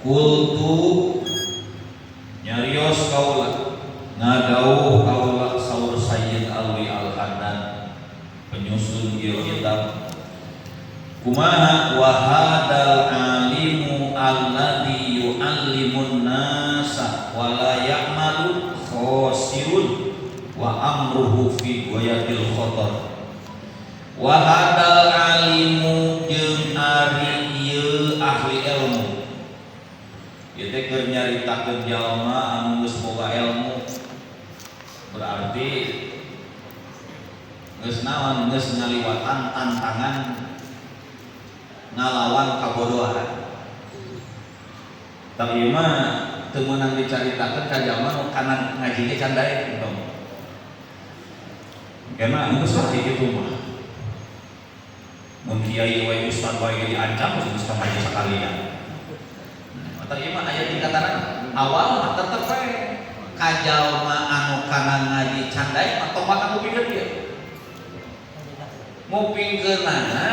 Qultu nyarios kaula, ngadawuh kaula, saur Sayyid Alwi Al-Haddad, penyusun ieu kitab. Kumaha? Wa hadzal alimu alladzi yu'allimun nasa wa la ya'malu khasirun wa amruhu fi ghayatil khatar. Wa hadzal alimu, jeung ari ieu ahli ilmu. Ieu teh keur nyaritakeun jalma anu geus boga ilmu, berarti geus naon, geus ngaliwatan tantangan ngalawan kabodohan. Tapi mah teu meunang dicaritakeun ka jalma nu kana ngaji ge can daek entong. Kena geus lah kitu mah. Mun kiai wae, ustad wae diancam, geus ngaji sakalian. Mata ieu mah aya tingkatan awal mah tetep we ka jalma anu kana ngaji can daek mah tobat ngupingkeun ieu. Ngupingkeunana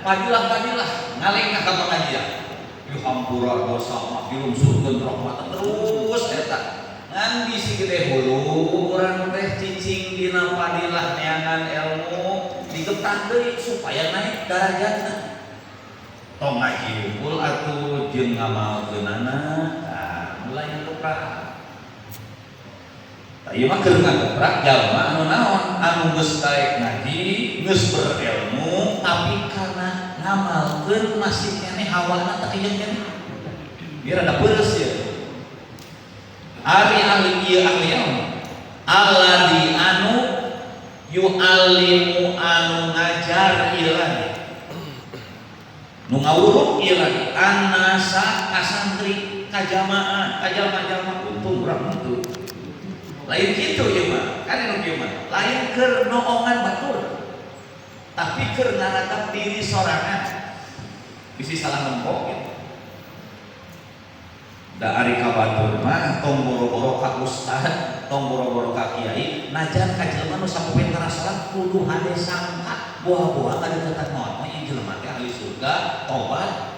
fadilah-fadilah ngalengkah ka pengajian. Ieu hampura dosa mah dilungsurkeun rahmat terus eta. Ngan bisi gede hulu urang teh cicing dina fadilah neangan ilmu, digetak deui supaya naik darajatna. Tong ngaji unggul atuh jeung ngamalkeunana, tah mulai ngeprak. Tah, ieu mah keur ngageprak jalma anu naon, anu geus daek ngaji, geus berilmu, tapi kana ngamalkeun masih keneh hawana teu kejeun keneh. Ieu rada peureus ieu. Ari ahli ieu ahli ilmu alladzi anu yu'allimu, anu ngajar ieu lagi, nu ngawuruk ieu lagi, annasa ka santri, ka jamaah, ka jalma-jalma. Untung urang henteu lain kitu. Ieu mah kan anu kieu mah lain keur noongan batur, tapi keur ngaradap diri sorangan, bisi salah nempo gitu. Da ari ka batur mah tong boro-boro ka ustad, tong boro-boro ka kiai, najan ka jelema nu sapopoe tara salat kudu hade sangka buah-buah kadeukeutan maot mah ieu jelema teh ahli surga, tobat.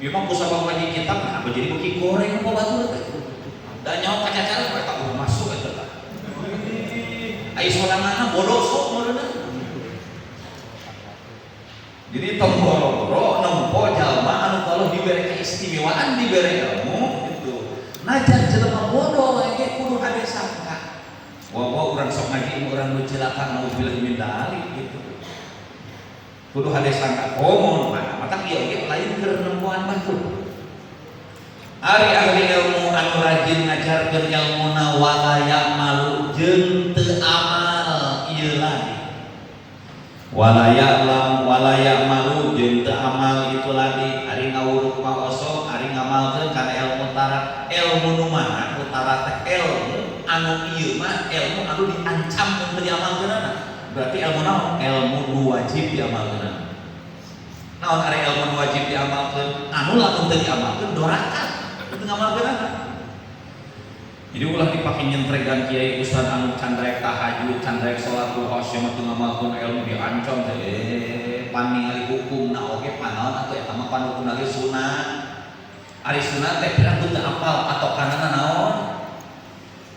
Ieu mah kusabab ngaji kitab nah apa jadi beuki goreng apa batur teh. Da nyaho kacacara mereka udah masuk eta tah. Ai soranganna bodoh sok meureunna. Jadi tong boro-boro nempo jalma anu kalau diberi keistimewaan, diberi ilmu gitu. Najan jelema bodoh ge kudu hade sangka. Wah, wah, urang sok ngaji urang nu cilaka, naudzubillah min dzalik gitu. Kudu hade sangka komo mana mata ieu oge lain keur nempoan batur. Ari ahli ilmu anu rajin ngajarkeun ilmuna wala ya'malu jeung teu amal ieu lagi. Wala ya'lam wala ya'malu jeung teu amal itu lagi. Ari ngawuruk mah osok, ari ngamalkeun kana ilmu tara. Ilmu nu mana nu tara teh? Ilmu anu ieu mah ilmu anu diancam mun teu diamalkeunana. Berarti ilmu naon? Ilmu nu wajib diamalkeunana. Naon ari ilmu nu wajib diamalkeun? Anu lamun teu diamalkeun doraka teu ngamalkeunana. Jadi ulah dipake nyentregan kiai ustad anu can daek tahajud, can daek salat duha, sia mah teu ngamalkeun ilmu, diancam teh. Pan ningali hukumna oge panaon atuh, eta mah pan hukumna ge sunat. Ari sunat teh piraku teu apal patokanana naon?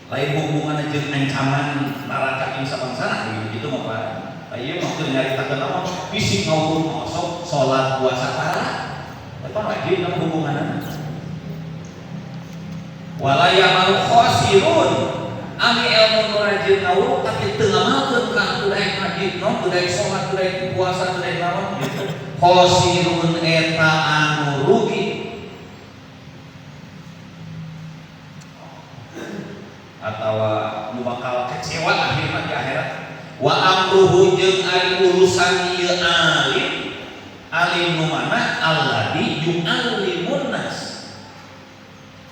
Lain hubunganna jeung ancaman neraka jeung sabangsana gitu mah, Pak. Ieu mah keur nyaritakeun naon? Bisi ngawuruk osok, salat, puasa tara. Eta wajib nama hubunganna. Wala ya'malu khasirun, ahli ilmu nu rajin ngawuruk tapi teu ngamalkeun ka teu daek ngaji, no teu daek salat, teu daek puasa, teu daek naon gitu. Khasirun eta anu rugi atawa nu bakal kecewa akhirna di akhirat. Wa amruhu, jeung ari urusan ieu alim, alim nu mana? Alladzi yu'allimun nas,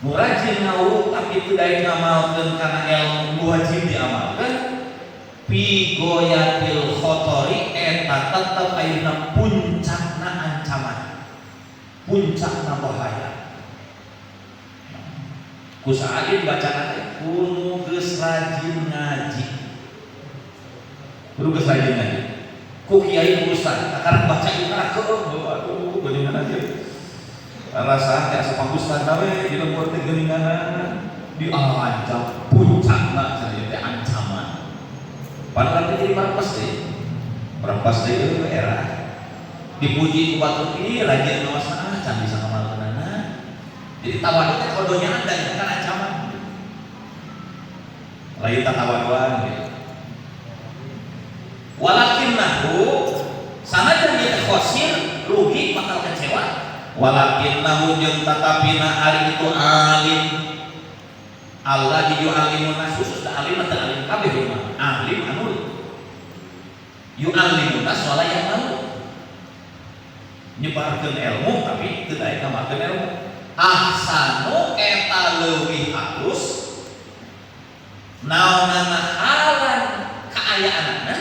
nu rajin ngawuruk tapi teu daek ngamalkeun kana ilmu nu wajib diamalkeun, fi ghayatil khotori, eta tetep ayeuna puncakna ancaman, puncakna bahaya. Ku saha bacana teh? Kudu geus rajin ngaji, kudu geus rajin ngaji ku kiai, ku ustad. Kakarek baca ieu, aduh, geuningan aja. Rasaan teh asa pangustadna we di lembur teh geuninganana diancam puncakna cenah ieu teh ancaman. Padahal teh jadi barang deui. Barang pas deui era. Dipuji ku batur ieu rajin ngaosna can bisa ngamalkeunana. Jadi tawadu teh kodonya anda itu kan ancaman. Lain tatawaduan gitu. Walakinnahu sanajan ieu khosir rugi bakal kecewa. Walakinnahu jeung tatapina ari itu alim Allah yu'allimun nas khusus da alim teh alim kabeh mah alim anu yu'allimun nas wala ya'malu nyebarkeun ilmu tapi teu daek ngamalkeun ilmu ahsanu eta leuwih halus naonana halan kaayaanana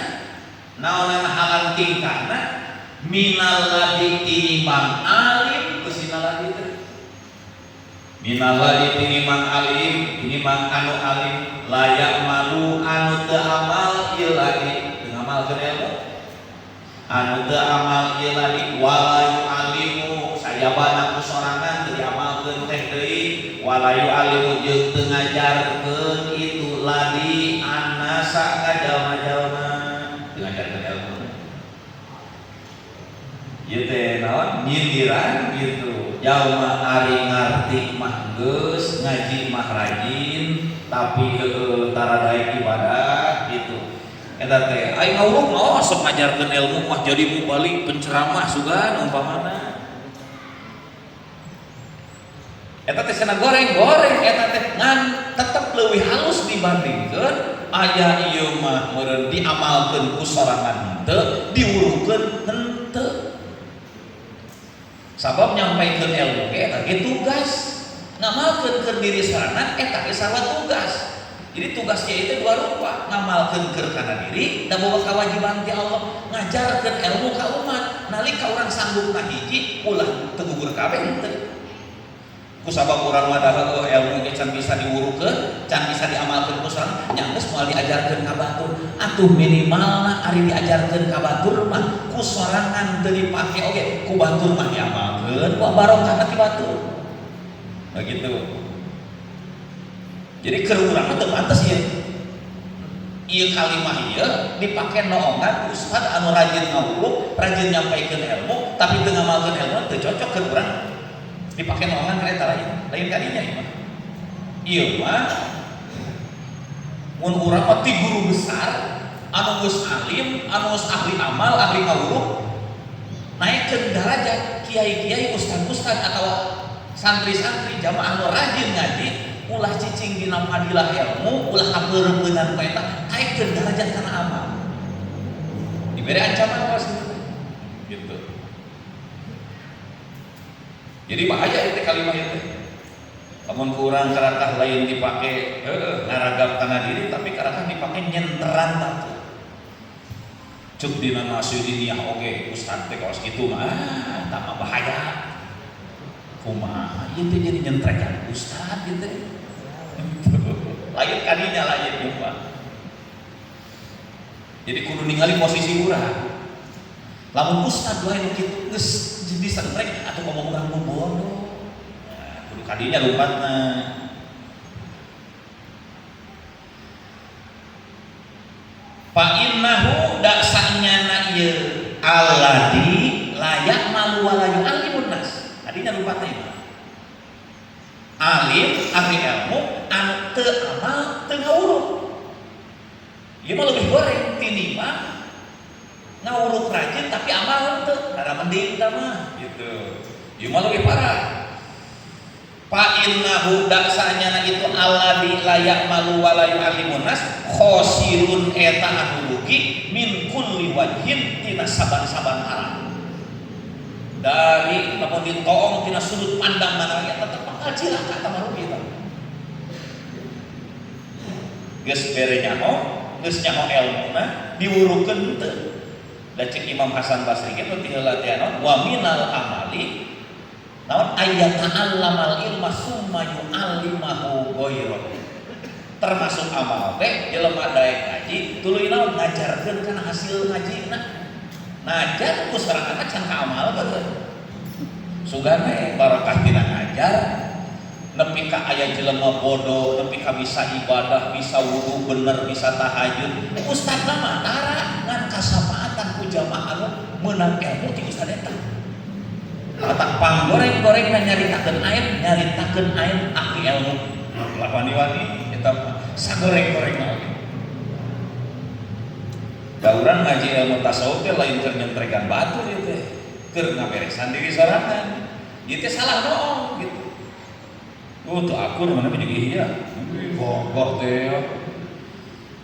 naonana halan tingkahna minal ladzi tinimbang alim geusina ladzi teh minal ladzi tinimbang alim tinimbang anu alim layak malu anu teu amal ieu ladzi teu ngamalkeun ilmu anu teu amal ieu ladzi wala yu'allimu sajabana ku sorangan teu diamalkeun teh deui wala yu'allimu jeung teu ngajarkeun itu ladzi annasa ka jalma-jalma teu ngajarkeun ilmu. Ieu teh naon nyindiran gitu. Jalma ari ngarti mah geus, ngaji mah rajin, tapi heueuh tara daek ibadah gitu. Eta teh aing ngawuruk oh sok ngajarkeun ilmu mah jadi mubalik penceramah sugan umpamana. Eta teh cenah goreng-goreng eta teh ngan tetep leuwih halus dibandingkeun aya ieu mah meureun diamalkeun ku sorangan henteu, diwurukeun henteu. Sabab nyampaikeun ilmu ge eta ge tugas, ngamalkeun keur diri sorangan eta ge sarua tugas. Jadi tugasnya itu dua rupa, ngamalkeun keur kana diri da boga kewajiban ti Allah, ngajarkeun ilmu ka umat. Nalika urang sanggup ngahiji ulah teu gugur kabeh henteu. Ku sabab urang mah heueuh ilmu ge can bisa diwurukeun, can bisa diamalkeun ku sorangan, nya geus moal diajarkeun ka batur. Atuh minimalna ari diajarkeun ka batur mah ku sorangan teu dipake oge, ku batur mah diamalkeun, wah barokahna ti batur. Nah gitu. Jadi keur urang mah teu pantes ieu. Ieu kalimah ieu dipake noongan ustad anu rajin ngawuruk, rajin nyampaikeun ilmu, tapi teu ngamalkeun ilmu teu cocok keur urang. Dipake noongan kana eta lain, lain kadinya ieu mah. Ieu mah mun urang mah ti guru besar anu geus alim, anu geus ahli amal, ahli ngawuruk, naikkeun darajat kiai-kiai, ustad-ustad atau santri-santri jamaah anu rajin ngaji, ulah cicing dina fadilah ilmu, ulah kapeureupeunnan ku eta, naikkeun darajat kana amal. Dibere ancaman kawas gitu. Jadi bahaya itu kalimah itu. Lamun kurang karakah lain dipake ngaragap kana diri tapi karakah dipake nyenteran batu. Cuk dina nasi diniyah oge ustad teh kawas kitu mah tah mah bahaya. Kumaha ieu teh jadi nyentrekan ustad ieu teh. Lain kadinya lain ieu mah. Jadi kudu ningali posisi urang. Lamun ustad wae nu kitu geus jadi sentrek atuh ngomong urang nu bodoh. Nah, kudu kadinya lompatna. Fa innahu da sanyana ieu alladzi la ya'malu wa la yu'allimun nas. Kadinya lompatna ieu. Alim ahli ilmu anu teu amal teu ngawuruk. Ieu mah leuwih goreng tinimbang ngawuruk rajin tapi amal henteu, rada mending tah mah gitu. Ieu mah leuwih parah. Fa innahu da sanyana itu alladzi la ya'malu wa la yu'allimun nas khosirun eta anu rugi min kulli wajhin tina saban-saban arah. Dari lamun ditoong tina sudut pandang mana ge tetep bakal cilaka eta mah rugi eta. Geus bere nyaho, geus nyaho elmuna diwurukeun henteu. Da cek Imam Hasan Basri ge teu heula teh naon wa minal amali naon ayat ta'allamal ilma summa yu'allimahu ghairahu. Termasuk amal teh jelema daek ngaji tuluy naon ngajarkeun kana hasil ngajina. Ngajar ku sorangan can ka amal bae. Sugane barokah tina ngajar nepi ka aya jelema bodoh, nepi ka bisa ibadah, bisa wudu bener, bisa tahajud. Ustadna mah tara ngan kasapaatan ku jamaah anu meunang ilmu ti ustad eta. Matak panggoreng-gorengna nyaritakeun aib, nyaritakeun aib ahli ilmu. Lah wani-wani eta mah sagoreng-gorengna oge. Da urang ngaji ilmu tasawuf teh lain keur nyentrekan batur ieu teh, keur ngaberesan diri sorangan. Ieu teh salah doong gitu. Oh, teu akur mana jeung iya. Gogor teh.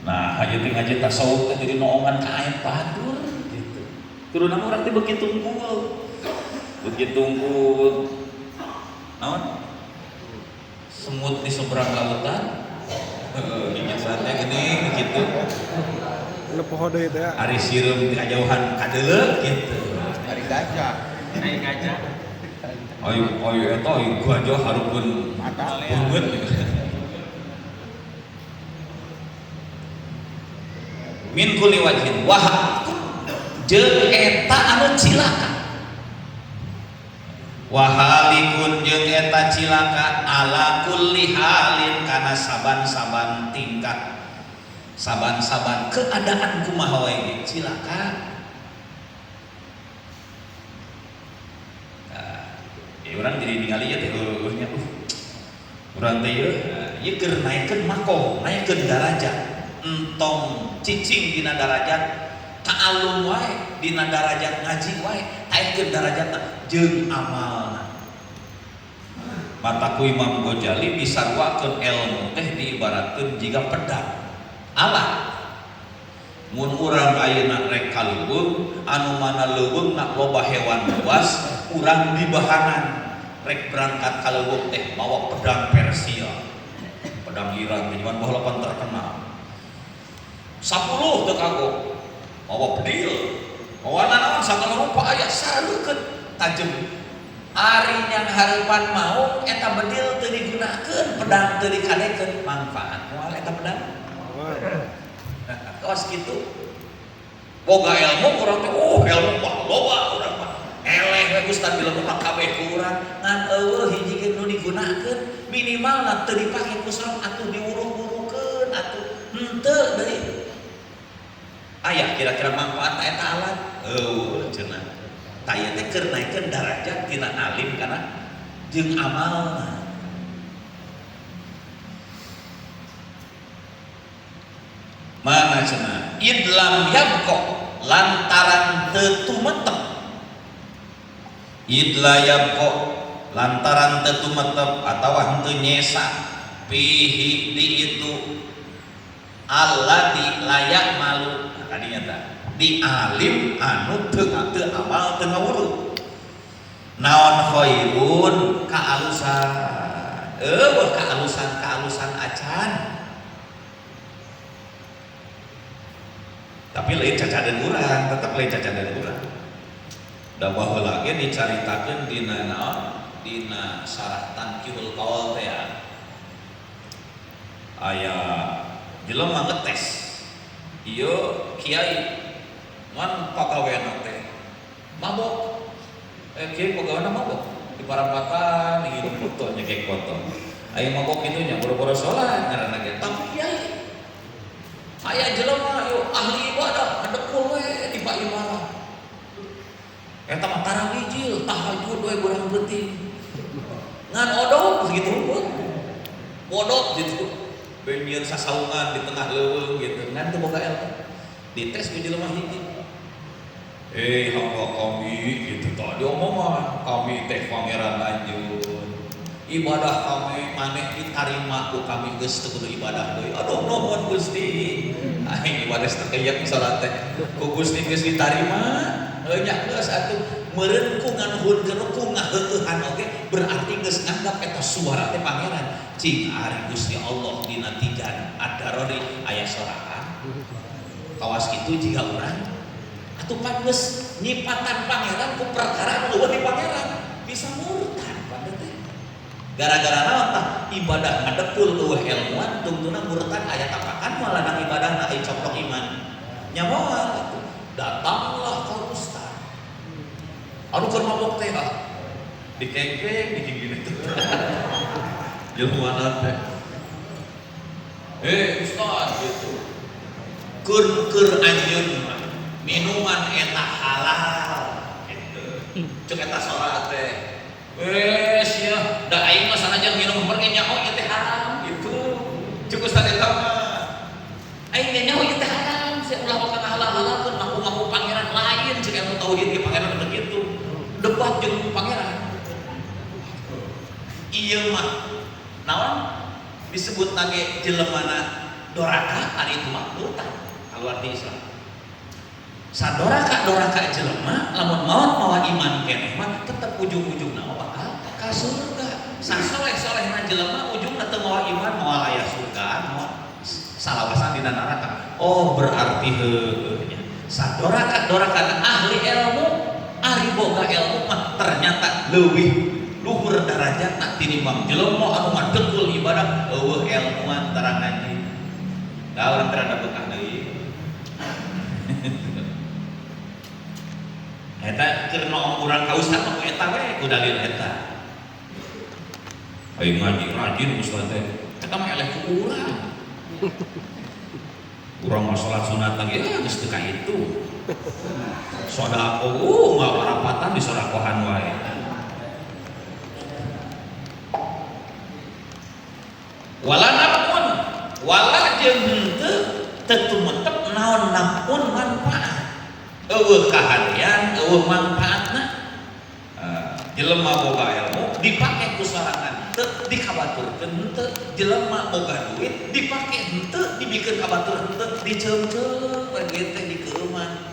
Nah, ieu teh ngaji tasawuf teh jadi noongan ka aib batur gitu. Kuduna urang teh beuki tungkul. Beuki tungkul. Naon? Semut di seberang lautan. Heeh, gigit sate geuning gitu. Lu poho deui teh. Ari sireum ti kajauhan kadeuleu gitu. Ari gajah. Ari gajah. Ayo ayo eta ayo gajah hareupeun Mata. beungeut gitu. Min kulli wajhin wah jeung eta anu cilaka. Wahalikun jeung eta cilaka ala kulli halin kana saban-saban tingkah, saban-saban keadaan kumaha wae ge cilaka. Nah, ya urang jadi ningali ieu teh heueuh nya urang teh ieu ieu keur naikeun makom, naikeun darajat, entong cicing dina darajat ta'allum wae, dina darajat ngaji wae, naikeun darajatna jeung amalna. Mata ku Imam Ghazali disaruakeun ilmu teh diibaratkeun jiga pedang alat. Mun urang ayeuna rek ka leuweung anu mana leuweungna loba hewan buas, urang dibahanan rek berangkat ka leuweung teh mawa pedang Persia, pedang Iran teh zaman baheula pan terkenal. 10 teu kagok mawa bedil, mawa nanaon sagala rupa aya sareukeun tajem. Ari nyang hareupan maung eta bedil teu digunakeun, pedang teu dikadekeun, manfaat moal eta pedang. Nah, kawas kitu. Boga ilmu urang teh, oh ilmu mah loba urang mah. Eleh we ustad di lembur mah kabeh ku urang, ngan eueuh hiji ge nu digunakeun, minimalna teu dipake ku sorong atuh diwuruh-wuruhkeun atuh henteu deui. Aya kira-kira manfaat eta alat? Eueuh cenah. Tah ieu teh keur naikeun darajat tina alim kana jeung amalna. Mana cenah? Idlam yabqa lantaran teu tumetep. Idla yabqa lantaran teu tumetep atawa henteu nyesa pihi di itu alladzi layak malu. Nah, kadinya tah di alim anu teu amal teu ngawuru. Naon khairun kaalusan. Eueuh kaalusan-kaalusan acan. Tapi lain cacadan urang, tetep lain cacadan urang. Da baheula ge dicaritakeun dina naon? Dina sarah Tankihul Qaul teh ya. Aya jelema ngetes. Ieu kiai ngan pagaweana teh mabok. Kiai pagaweana mabok di parapatan ieu foto nya kayak foto. Aya mabok kitu nya boro-boro salat ngaranna ge. Tapi kiai aya jelema ieu ahli ibadah ngadekul we di paimah. Eta mah tarawih jil, tahajud we urang penting. Ngan odok gitu hungkul. Bodok gitu. Beunyeun sasaungan di tengah leuweung gitu. Ngan teu boga ilmu. Dites ku jelema hiji. Hamba kami gitu tah diomongan, kami teh pangeran lanjut. Ibadah kami maneh ditarima ku kami geus teu kudu ibadah deui. Aduh nuhun Gusti. Aing ibadah teu kayak salat teh. Ku Gusti geus ditarima. Heuh nya geus atuh meureun ku nganuhunkeun ku ngaheueuhan oge berarti geus nganggap eta suara teh pangeran. Cing ari Gusti Allah dina tigan adarori aya sorakan. Kawas kitu jiga urang atuh pan geus nyipatan pangeran ku perkara anu leuwih di pangeran bisa murtad pan teh. Gara-gara naon tah ibadah ngadepul eueuh ilmuan tungtuna murtad aya tapakan moal ladang ibadahna ai coplok iman. Nya moal atuh. Datanglah ka ustad. Anu keur mabok teh ah. Dikengkeng dikengkeng itu. Jelema teh. Ustaz gitu. Keur-keur anjeun mah minuman eta halal gitu. Cek eta sora teh. Wes ya, da aing mah sanajan minum khamr ge nyaho ieu teh haram gitu. Cek ustaz eta mah. Aing ge nyaho ieu teh haram, sia ulah bakal ngahalal-halalkeun ngaku-ngaku pangeran lain cek ilmu tauhid ge pangeran teu kitu. Debat jeung pangeran. Ieu mah naon disebut nage jelemana doraka ari itu mah murtad keluar ti Islam. Sadoraka doraka jelema lamun maot mawa iman keneh mah tetep ujung-ujungna mah bakal ka surga. Sasoleh-solehna jelema ujungna teu mawa iman moal aya surgaan moal salawasan dina neraka. Oh berarti heueuh nya. Sadoraka doraka ahli ilmu ari boga ilmu mah ternyata leuwih luhur darajatna tinimbang jelema anu ngadegul ibadah eueuh ilmuan tarang ngaji. Da urang teh rada bekah deui. Eta keur noong urang ka ustaz mah ku eta we ku dalil eta. Aing ngaji rajin ustaz teh. Eta mah eleh ku urang. Urang mah salat sunat lagi geus teu ka itu. Sodako mah parapatan disodakohan wae. Wala nafun wala jeung henteu teu tumetep naon nafun manfaat. Eueuh kahadean eueuh manfaatna. Jelema boga ilmu dipake ku sorangan henteu dikabaturkeun henteu, jelema boga duit dipake henteu dibikeun ka batur henteu diceungceung we duit teh dikeuman.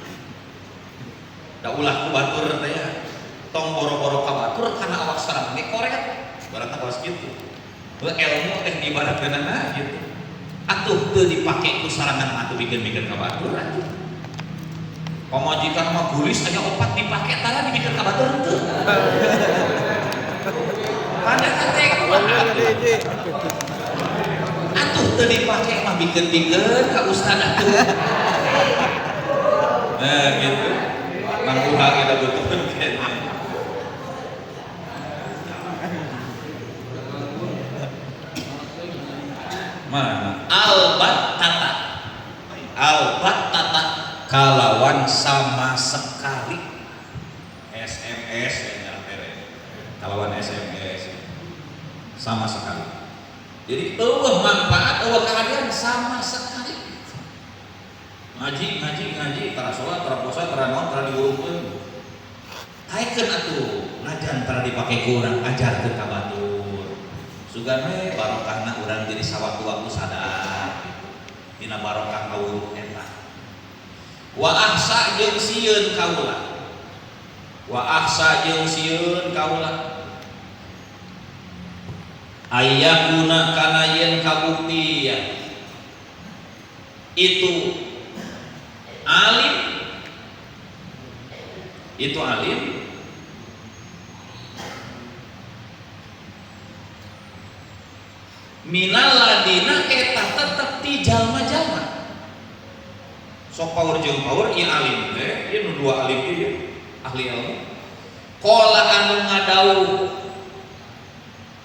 Da ulah ku batur teh ya. Tong boro-boro ka batur kana awak sorangan ge koret. Barang kawas kitu. Ilmu teh diibaratkeunana gitu. Atuh teu dipake ku sorangan mah atuh bikeun-bikeun ka batur atuh. Pamajikan mah gulis aya opat dipake tara dibikeun ka batur henteu. Padahal teh kumaha atuh. Atuh teu dipake mah bikeun-bikeun ka ustad atuh. Nah gitu. Mangguha kita butuhkeun kene. Mana? Albat tata. Albat tata kalawan sama sekali. SMS ya kalawan SMS sama sekali. Jadi eueuh manfaat eueuh kahadean sama sekali. Ngaji ngaji ngaji tara salat tara puasa tara naon tara diurungkeun. Kaekeun atuh ngajan tara dipake ku urang ajarkeun ka batur. Sugan we barokahna urang jadi sawaktu-waktu sadar gitu. Dina barokah ngawuruk eta. Wa ahsa jeung sieun kaula. Wa ahsa jeung sieun kaula. Ayakuna kana yen kabuktian itu alim, itu alim minal ladina eta tetep ti jalma-jalma. Sok power jeung power ieu alim teh, ieu nu dua alim ieu ahli ilmu. Qala anu ngadawuh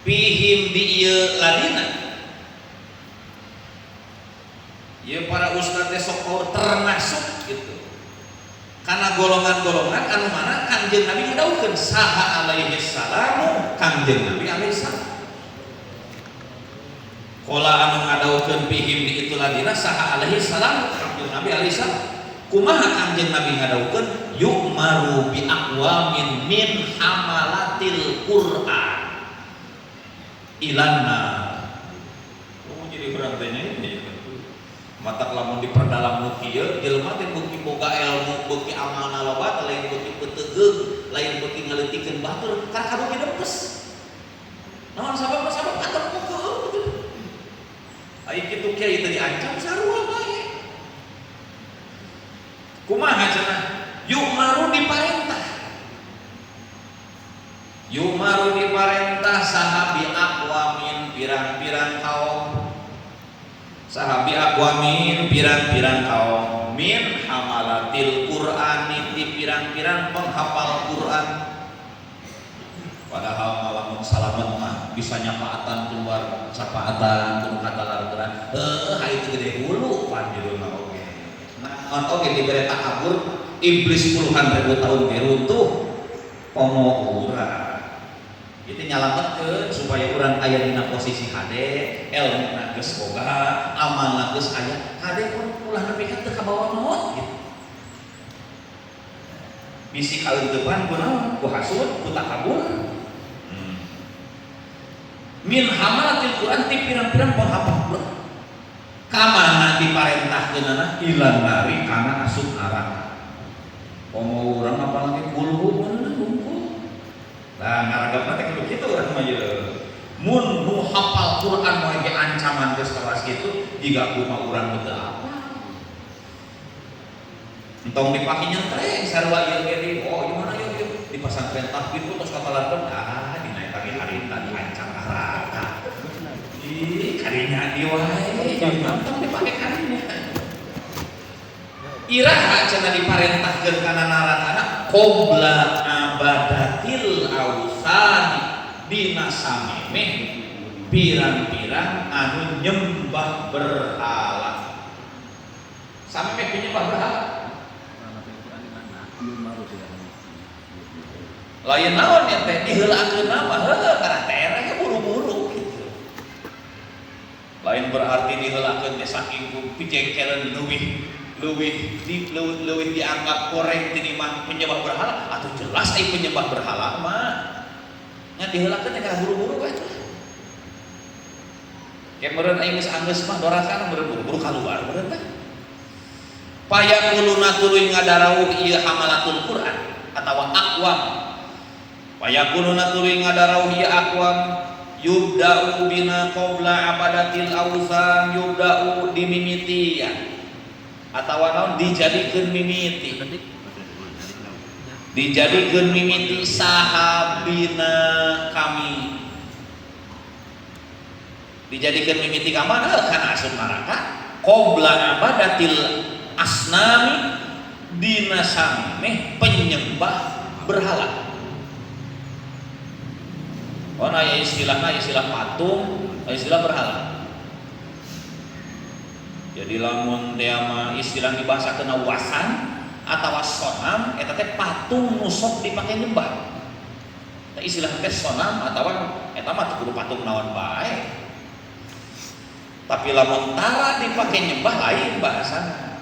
fihim di ieu ladina. Ieu para ustad teh sok power termasuk gitu. Karena golongan-golongan anu mana Kangjeng Nabi ngadawuhkeun saha alaihi salamu Kangjeng Nabi alaihi salam. Qala anu ngadawuhkeun fihim di itu ladina saha alaihi salam Kangjeng Nabi alaihi salam. Kumaha Kangjeng Nabi ngadawuhkeun yu'maru bi aqwamin min hamalatil Qur'an ilanna. Oh jadi urang teh nya ieu. Matak lamun diperdalam nu kieu jelema teh beuki boga ilmu beuki amalna loba lain beuki peutegeug lain beuki ngaleutikeun batur karena kabeuki dempes. Naon sababna sabab katempo keueuh gitu. Ai kitu kiai teh diancam sarua bae. Kumaha cenah? Yu'maru diparentah. Yu'maru diparentah saha bi aqwamin pirang-pirang kaum. Saha bi aqwamin pirang-pirang kaum min hamalatil Qur'ani ti pirang-pirang penghafal Qur'an. Padahal malamun salamet mah bisa nyapaatan keluar syafaatan kudu katalarkeun. Heuh, hari itu gede hulu pan judulna oge. Naon oge dibere takabur iblis puluhan ribu tahun ge runtuh komo urang. Itu nyalametkeun supaya urang aya dina posisi hade, elmuna geus boga, amalna geus aya, hade pun ulah nepi ka teu kabawa maot gitu. Bisi kaeuntepan ku naon? Ku hasud, ku takabur. Min hamalatil Quran ti pirang-pirang penghafal Quran. Kamana diparentahkeunana ilan nari kana asup neraka. Komo urang apalagi kulhu meunang hungkul. Nah, ngaragapna teh kudu kitu urang mah ye. Mun nu hafal Quran moal ge ancaman geus kawas kitu, jiga kumaha urang teu apa. Entong dipake nyentreng sarua ieu ge di oh gimana ieu ieu di pasantren tahfidz tos katalarkeun ah dina eta ge harita diancam neraka. Ih, kadinya di wae, entong dipake kadinya. Iraha cenah diparentahkeun kana narakana qobla abadatil ausani dina samemeh pirang-pirang anu nyembah berhala. Samemeh penyembah berhala. Lain naon ya teh diheulakeun mah heuh karena tereh buru-buru gitu. Lain berarti diheulakeun teh saking ku pijengkeleun leuwih leuwih dianggap koreng tinimbang penyembah berhala atuh jelas ai penyembah berhala mah nya diheulakeun teh kana buru-buru bae tuh. Ke meureun ai geus anggeus mah dorakana meureun buru-buru kaluar meureun teh. Payakuluna tuluy ngadarauh ieu hamalatul Quran atawa aqwam. Payakuluna tuluy ngadarauh ieu aqwam yubda'u bina qabla abadatil awsan yubda'u dimimiti ya. Atawa naon dijadikeun mimiti. Dijadikeun mimiti sahabina kami. Dijadikeun mimiti ka mana? Kana asup neraka qabla abadatil asnami dina samemeh penyembah berhala. Oh, nah ya istilahna istilah patung, istilah berhala. Jadi lamun teh mah istilah dibahasakeun wasan atawa sonam eta teh patung nu sok dipake nyembah. Tah istilah teh sonam atawa eta mah teu kudu patung naon bae. Tapi lamun tara dipake nyembah lain bahasana.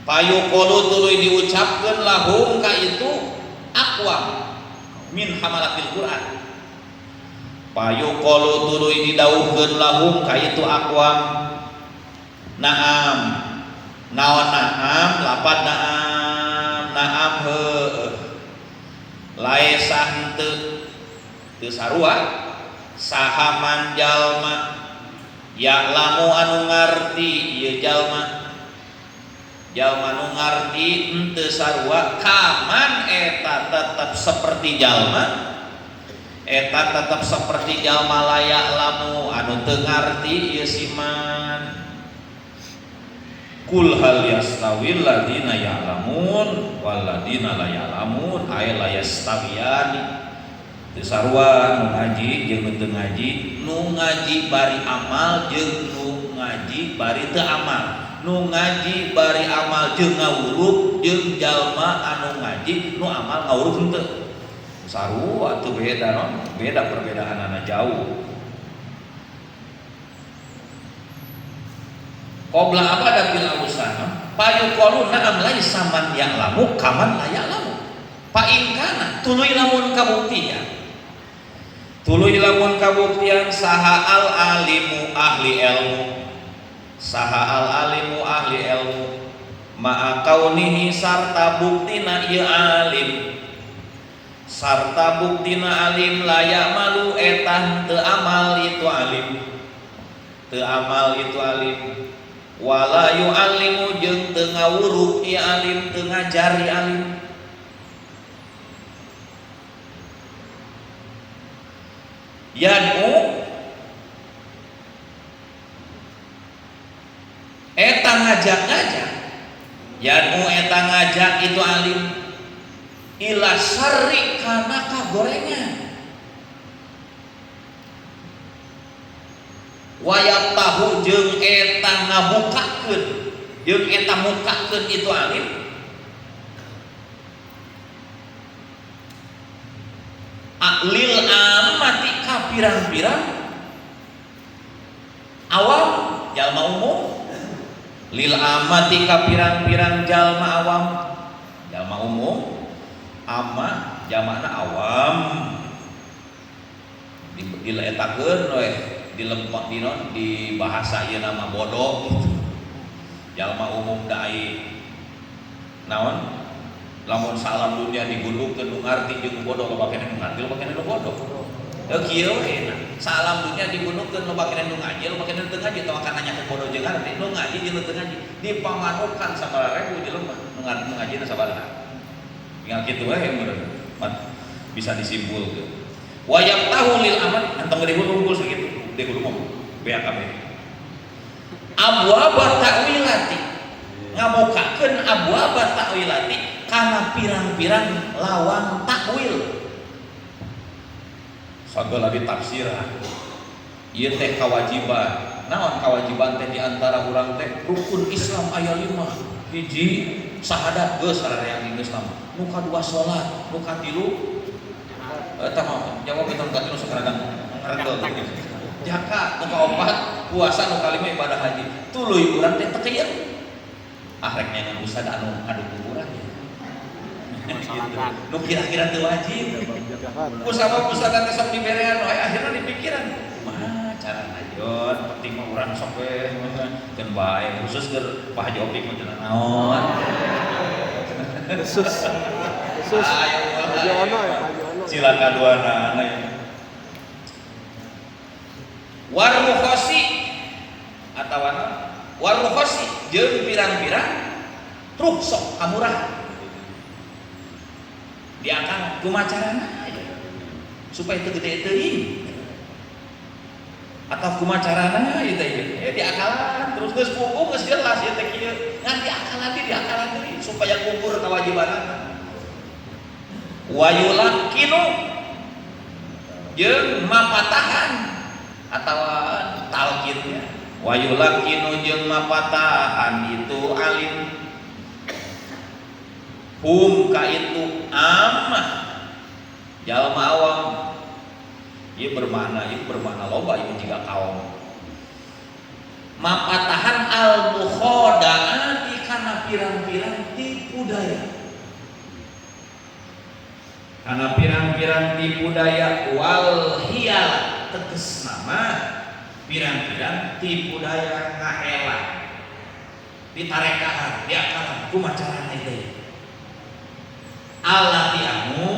Payuqulu tuluy diucapkeun lahum ka itu aqwam min hamalatil Quran. Payuqulu tuluy didawuhkeun lahum ka itu aqwam naam naon naam lapad naam naam heueuh laesa henteu teu sarua saha man jalma ya'lamu anu ngarti ieu jalma jalma nu ngarti henteu sarua kaman eta tetep seperti jalma eta tetep seperti jalma layak lamu anu teu ngarti ieu siman. Kul hal yastawil ladina ya'lamun wal ladina la ya'lamun ay la yastawiyani. Teu sarua nu ngaji jeung nu teu ngaji, nu ngaji bari amal jeung nu ngaji bari teu amal. Nu ngaji bari amal jeung ngawuruk jeung jalma anu ngaji nu amal ngawuruk henteu. Sarua atuh beda non, beda perbedaanana jauh. Qabla abadatil awsana payuqalu na'am laisa man ya'lamu kaman la ya'lamu. Fa in kana tuluy lamun kabuktian. Tuluy lamun kabuktian saha al alimu ahli ilmu. Saha al alimu ahli ilmu ma'a kaunihi sarta buktina ieu alim. Sarta buktina alim layak malu etah teu amal itu alim. Teu amal itu alim. Wala yu'allimu jeung teu ngawuruk ieu alim, teu ngajari alim. Yad'u eta ngajak-ngajak, yad'u eta ngajak itu alim. Ila syarri kana kagorengan. Wayat tahu jeung eta ngabukakeun, jeung eta mukakeun itu alim. Lil amati ka pirang-pirang awam jalma umum, lil amati ka pirang-pirang jalma awam, jalma umum, ama jamana awam dileetakeun we dilempak dinon di bahasa ieu nama bodoh gitu. Jalma umum da ai naon lamun salam dunia digundungkeun nu ngarti jeung bodoh loba keneh nu ngarti loba keneh nu bodoh. Heuh kieu we salam dunia digundungkeun loba keneh nu ngaji loba keneh nu teu ngaji tong akan nanya ke bodoh jeung ngarti nu ngaji jeung nu teu ngaji dipamanukan sabaraha ribu jelema nu ngarti nu ngajina sabaraha. Tinggal kitu we meureun bisa disimpulkeun. Wa yaftahu lil aman entong di hulu unggul sakitu di hulu mah BAKB. Abwaba ta'wilati ngamukakeun abwaba ta'wilati kana pirang-pirang lawang takwil sagala ditafsiran ieu teh kawajiban naon kawajiban teh di antara urang teh rukun Islam aya 5 hiji syahadat geus sararea geus Islam nu kadua salat nu katilu eta mah jawab eta nu katilu sakarang ngaregel zakat nu kaopat puasa nu kalima ibadah haji tuluy urang teh teu kieu ah rek nyangan ustad anu ngadukung urang ya gitu. Nu kira-kira teu wajib. Ku sabab ustad teh sok diberean wae akhirna dipikiran kumaha carana jon penting mah urang sok we keun bae khusus keur Pak Haji Opik mah teu naon. Khusus. Khusus. Haji Ono ya, Pak Haji Ono. Silakan duana ya. Warukhosi atawa warukhosi jeung pirang-pirang rukhsah kamurah. Diakal kumaha carana supaya teu gede teuing atau kumaha carana ieu teh ya diakalan terus geus puguh geus jelas ieu teh kieu ngan diakalan deui supaya gugur kewajibanana wa yulaqinu jeung mapatahan atawa talqin ya wa yulaqinu jeung mapatahan itu alim hum ka itu amah jalma awam ieu bermakna loba ieu jiga kaum mapatahan al mukhadaati kana pirang-pirang tipu daya kana pirang-pirang tipu daya wal hiyal tegas nama pirang-pirang tipu daya ngahela ditarekahan diakalan kumaha carana ieu allati anu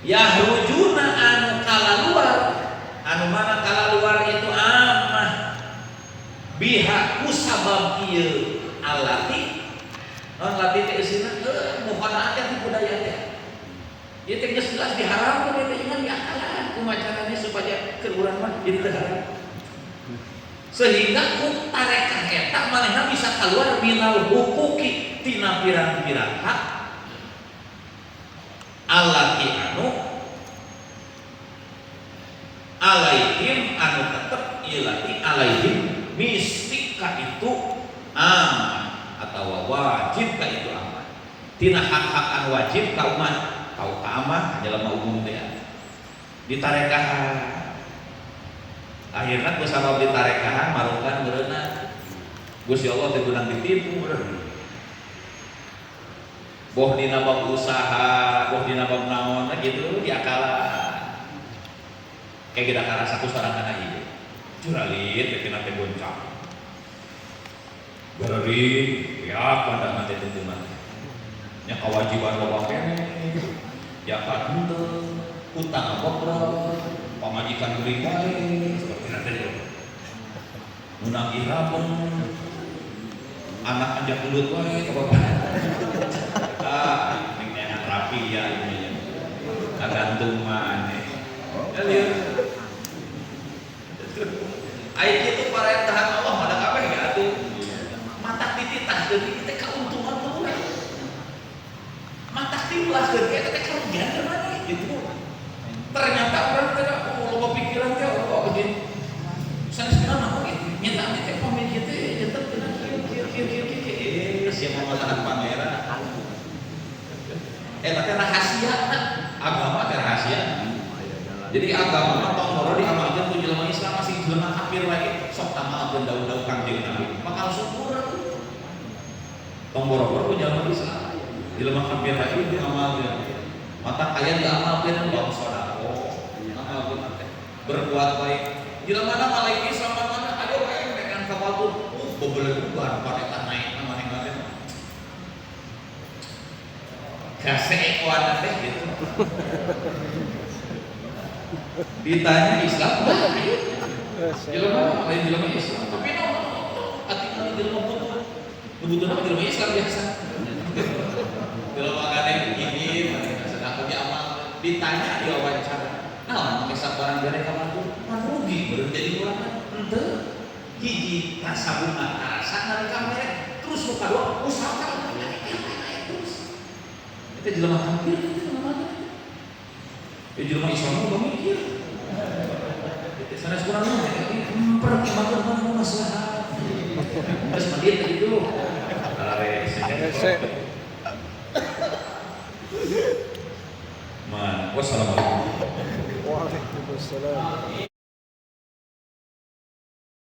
yahrujuna anu kalaluar anu mana kalaluar itu amah biha ku sabab ieu allati non lati teh eusina mukhanaat teh tipu daya teh ieu teh geus jelas diharamkeun ieu teh iman diakalan kumaha carana supaya keur urang mah ieu teh haram sehingga ku tarekah eta manehna bisa keluar minal huquqi tina pirang-pirang hak allati anu alaihim anu tetep ilati alaihim mistika itu amah atau wajib ka itu amah tina hak-hak anu wajib ka umat tau ka amah jelema umum teh ditarekahan akhirna ku sabab ditarekahan marukan meureunna Gusti Allah teh beunang ditipu meureun boh dina bab usaha boh dina bab naon gitu diakalan kayak kita karasa ku sorangan ieu curalit teh kena teh boncang geuring ya pandangan teh tuntunan nya kewajiban loba keneh zakat henteu utang bobrok pamajikan geuring wae seperti nanti nu nagih rapun anak ajak gelut wae ka bapak ah ini anak rapi ya ini ya kagantung mah aneh ya lieur ai kitu parentahan Allah mah da kabeh ge atuh mata dititah deui teh kauntungan urang. Diulaskeun ge teh karugian teh maneh gitu. Ternyata urang teh loba pikiran teh loba gede. Sanes kunaon oge nyata abdi teh pamit kieu teh janten cenah kieu kieu kieu kieu kieu sia mamasahan pangeran. Eta teh rahasia agama teh rahasia. Jadi agama mah tong boro diamalkeun ku jelema Islam masing jelema kafir wae sok amalkeun dawuh-dawuh Kangjeng Nabi. Bakal syukur atuh. Tong boro-boro ku jelema Islam. Jelema kafir wae diamalkeun. Mata kaya diamalkeun bang sedekah, amalkeun teh berbuat baik. Jelema na lain Islam mana ayo kayak mekan kapal tuh, bebeledugan pan eta naik maneh teh. Kaseekoan teh gitu. Ditanya Islam, lain. Jelema lain jelema Islam, tapi no, ati kali jelema butuh. Butuh nama jelema Islam biasa. Jelema kane ini sedang kerja amal, ditanya diwawancara. Nah, make sabaran bere ka batur, pan rugi beureum jadi urang henteu. Hiji rasa bunga rasa nalika mere, terus nu kadua usaha naik terus. Itu jelema kafir itu namanya. Ya jelema Islam mah mikir. Itu sanes kurang mah mempertimbangkan mana maslahat. Terus medit gitu. Rese. Man, wassalamualaikum. Waalaikumsalam.